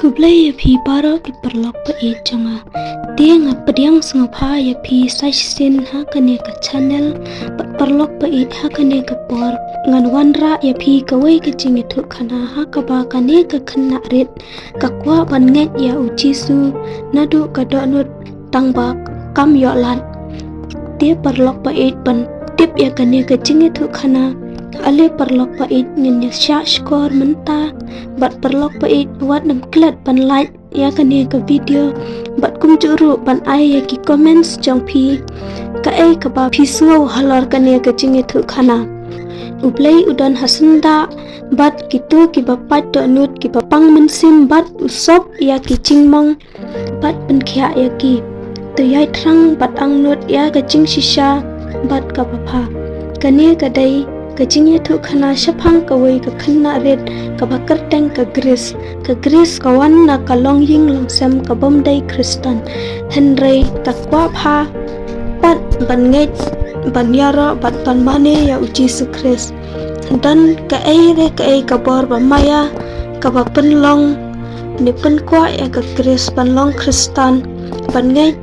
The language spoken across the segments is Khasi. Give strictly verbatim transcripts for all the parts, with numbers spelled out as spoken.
Khublei ïa phi baroh ki paralok ba ïeit jong nga. Te nga pdiang sngewbha ïa phi sa shisien ha kane ka channel bad paralok ba ïeit ha kane ka por. Ngan wanrah ïa phi kawei ka jingïathuhkhana ha kaba kane ka khynnah rit ka kwah ban ngeit ïa u Jisu naduh ka dohnud tang ba kam ïoh lad. Te paralok ba ïeit, ban tip ïa kane ka jingïathuhkhana, ale paralok ba ïeit, ngin ïa shah shkor mynta. Bad paralok ba ïeit, wat nym klet ban like ïa kane ka video bad kumjuh ruh ban ai ïa ki comments jong phi kaei kaba phi sngew halor kane ka jingïathuhkhana. U Blei u don ha syndah bad kito kiba pait dohnud, kiba pang mynsiem bad u sop ïa ki jingmong bad pynkhiah ïa ki. To ïai thrang bad angnud ïa ka jingshisha bad kaba bha. Kane ka dei ka jingïathuhkhana shaphang kawei ka khynnah rit kaba kyrteng ka Grace. Ka Grace ka wan na ka longïing longsem kabym dei Khristan, hynrei ka kwah bha pat ban ngeit, ban ïaroh bad ban mane ïa u Jisu Khrist. Don kaei re kaei ka bor ba maïa kaba pynlong ne pynkwah ïa ka Grace ban long Khristan, ban ngeit,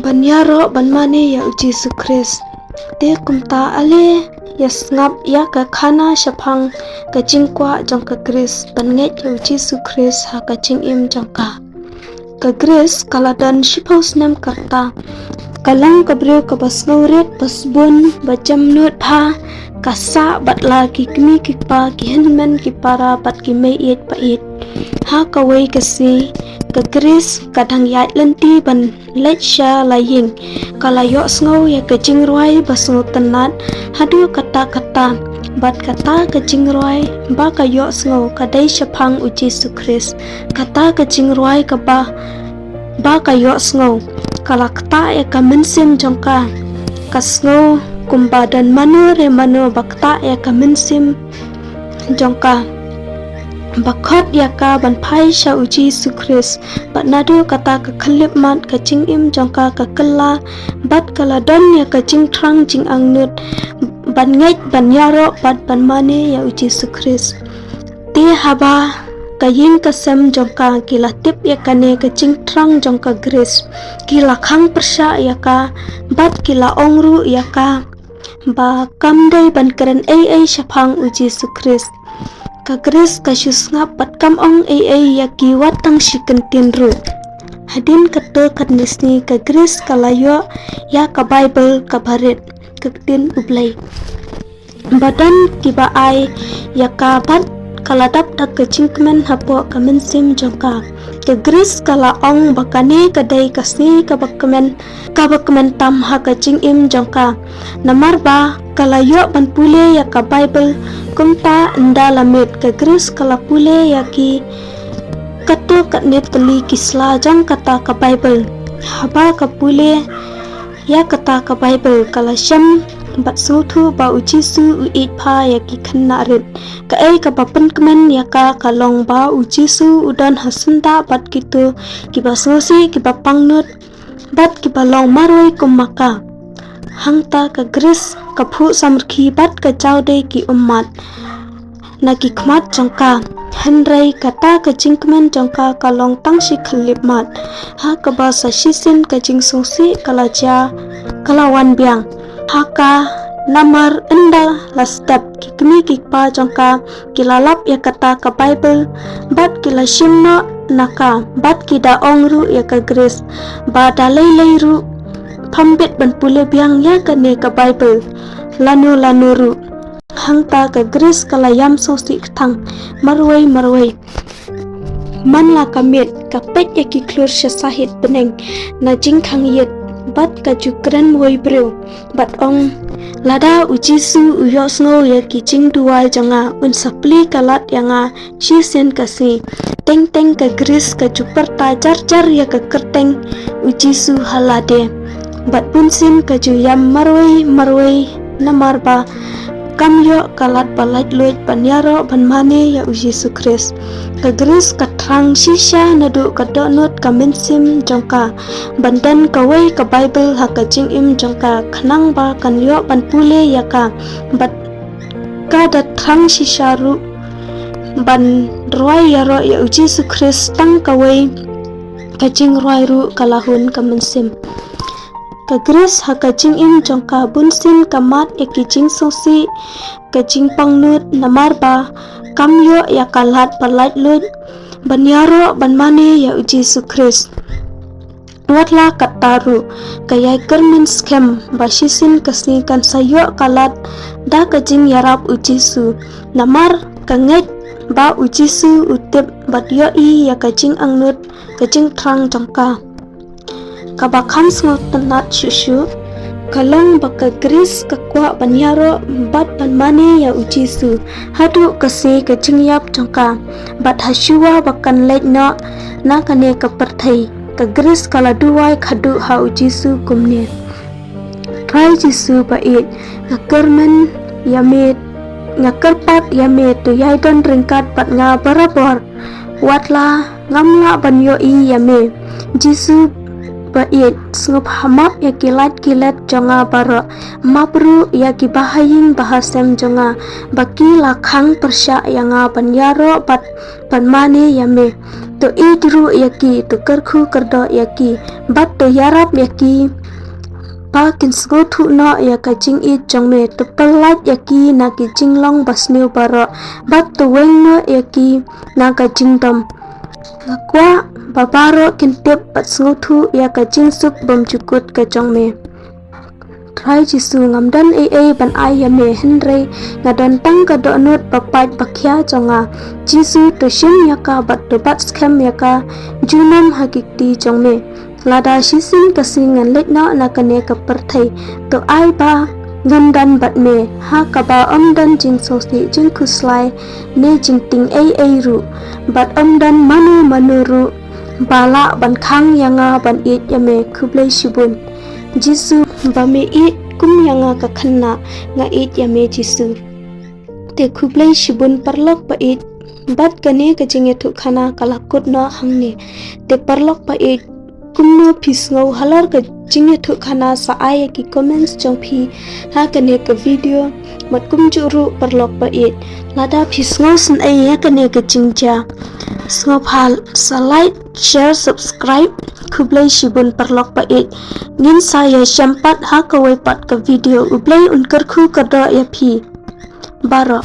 ban ïaroh, ban mane ïa u Jisu Khrist. Te kumta ale ïa sngap ïa ka khana shaphang ka jingkwah jong ka Grace ban ngeit ïa u Jisu Khrist ha ka jingim jong ka. Ka Grace ka la don shiphew snem ka rta. Ka long ka briew kaba sngewrit, ba sbun, ba jemnud bha, ka sah bad la ki kmie ki kpa, ki hynmen ki para bad ki mei ïeit pa ïeit. Ha kawei ka sngi ka Grace ka dang ïaid lynti ban leit sha la ïing. Ka la ïohsngew ïa ka jingrwai ba sngewtynnat haduh katta katta. Bad kata ka jingrwai ba ka ïohsngew ka dei shaphang u Jisu Khrist. Kata ka jingrwai kaba, ba ka ïohsngew ka la ktah ïa ka mynsiem jong ka. Ka sngew kumba don mano re mano ba ktah ïa ka mynsiem jong ka, ba khot ïa ka ban phai sha u Jisu Khrist. Bad naduh kata ka khyllipmat ka jingim jong ka ka kylla bad ka la don ïa ka jingthrang jingangnud ban ngeit, ban ïaroh bad ban mane ïa u Jisu Khrist. Te haba ka ïing ka sem jong ka ki la tip ïa kane ka jingthrang jong ka Grace, ki la khang pyrshah ïa ka bad ki la ong ruh ïa ka ba kam dei ban kren ei ei shaphang u Jisu Khrist. Ka Grace ka shu sngap bad kam ong ei ei ïa ki wat tang shi kyntien ruh. Hadien katto katne sngi ka Grace ka la ïoh ïa ka Baibl kaba rit, ka ktien U Blei, ba don kiba ai ïa ka bad ka la dap da ka jingkmen hapoh ka mynsiem jong ka. Ka Grace ka la ong ba kane ka dei ka sngi kaba kmen, kaba kmen tam ha ka jingim jong ka. Namar ba ka la ïoh ban pule ïa ka Baibl kumta ynda la miet. Ka Grace ka la pule ïa ki katto katne tylli ki sla jong kata ka Baibl. Haba ka pule ïa kata ka Baibl ka la shem bad sngewthuh ba u Jisu u ïeit bha ïa ki khynnah rit. Kaei kaba pynkmen ïa ka ka long ba u Jisu u don ha syndah bad kito kiba sngewsih, kiba pangnud bad kiba long marwei kum ma ka. Hangta ka Grace ka phuh samrkhie bad ka jaw dei ki ummat na ki khmat jong ka. Hynrei kata ka jingkmen jong ka ka long tang shi khyllipmat, ha kaba sa shisien ka jingsngewsih ka la jia, ka la wan biang ha ka. Namar ynda la step ki kmie ki kpa jong ka ki la lap ïa kata ka Baibl bad ki la shim noh na ka bad ki da ong ruh ïa ka Grace ba da lei lei ruh pham bit ban pule biang ïa kane ka Baibl lano lano ruh. Hangta ka Grace ka la ïam sngewsih kthang marwei marwei. Man la ka miet ka peit ïa ki khlur sha sahit bneng na jingkhang ïit bad ka ju kren wei briew bad ong, lada u Jisu u ïohsngew ïa ki jingduwai jong nga un sa plie ka lad ïa nga shisien ka sngi. Teng teng ka Grace ka ju pyrta jar jar ïa ka kyrteng u Jisu ha lade. Bad bunsien ka ju ïam marwei marwei namar ba kam ïoh ka lad ba laitluid ban ïaroh ban mane ïa u Jisu Khrist. Ka Grace ka thrang shisha naduh ka dohnud ka mynsiem jong ka ban don kawei ka Baibl ha ka jingim jong ka khnang ba kan ïoh ban pule ïa ka. Bad ka da thrang shisha ruh ban rwai ïaroh ïa u Jisu Khrist tang kawei, ka jingrwai ruh ka la hun ka mynsiem. Ka Grace ha ka jingim jong ka bunsien ka mad ïa ki jingsngewsih, ka jingpang nud namar ba kam ïoh ïa ka lad ba laitluid ban ïaroh ban mane ïa u Jisu Khrist. Wat la katta ruh, ka ïai kyrmen skhem ba shisien ka sngi kan sa ïoh ka lad da ka jingïarap u Jisu. Namar ka ngeit ba u Jisu u tip bad ïohi ïa ka jingangnud ka jingthrang jong ka. Kaba kham sngewtynnat shuh shuh ka long ba ka Grace ka kwah ban ïaroh bad ban mane ïa u Jisu haduh ka sngi ka jingïap jong ka. Bad ha shuwa ba kan leit noh na kane ka pyrthei, ka Grace ka la duwai khadduh ha u Jisu kumne: Trai Jisu ba ïeit, nga kyrmen ïa me, nga kyrpad ïa me, to ïai don ryngkat bad nga barabor. Wat la ngam lah ban ïohi ïa me. Jisu ba ïeit, sngewbha map ïa ki lait ki let jong nga baroh, map ruh ïa ki bahaïing bahasem jong nga ba ki la khang pyrshah ïa nga ban ïaroh bad ban mane ïa me. To ïeit ruh ïa ki, to kyrkhu kyrdoh ïa ki bad to ïarap ïa ki ba kin sngewthuh noh ïa ka jingïeit jong me. To pyllait ïa ki na ki jinglong basniew baroh bad to weng noh ïa ki na ka jingdom. Nga kwah ba baroh kin tip bad sngewthuh ïa ka jingsuk bymjukut ka jong me. Trai Jisu, ngam don ei ei ban ai ïa me, hynrei nga don tang ka dohnud ba pait ba khia jong nga. Jisu, to shim ïa ka bad to bat skhem ïa ka junom ha ki kti jong me. Lada shisien ka sngi ngan leit noh na kane ka pyrthei, to ai ba ngan don bad me ha kaba ym don jingsngewsih, jingkhuslai ne jingtieng ei ei ruh, bad ym don mano mano ruh ba lah ban khang ïa nga ban ïeit ïa me. Khublei shibun Jisu ba me ïeit kum ïa nga ka khynnah, nga ïeit ïa me Jisu. Te khublei shibun paralok ba ïeit, bad kane ka jingïathuhkhana ka la kut noh hangne. Te paralok ba ïeit, kumno phi sngew halor ka jingïathuhkhana, sa ai ïa ki comments jong phi ha kane ka video. Bad kumjuh ruh paralok ba ïeit, lada phi sngew sngewsynei ïa kane ka jingjia, sngewbha sa like, share, subscribe. Khublei shibun paralok ba ïeit. Ngin sa ïashem pat ha kawei pat ka video. U Blei un kyrkhu kyrdoh ïa phi baroh.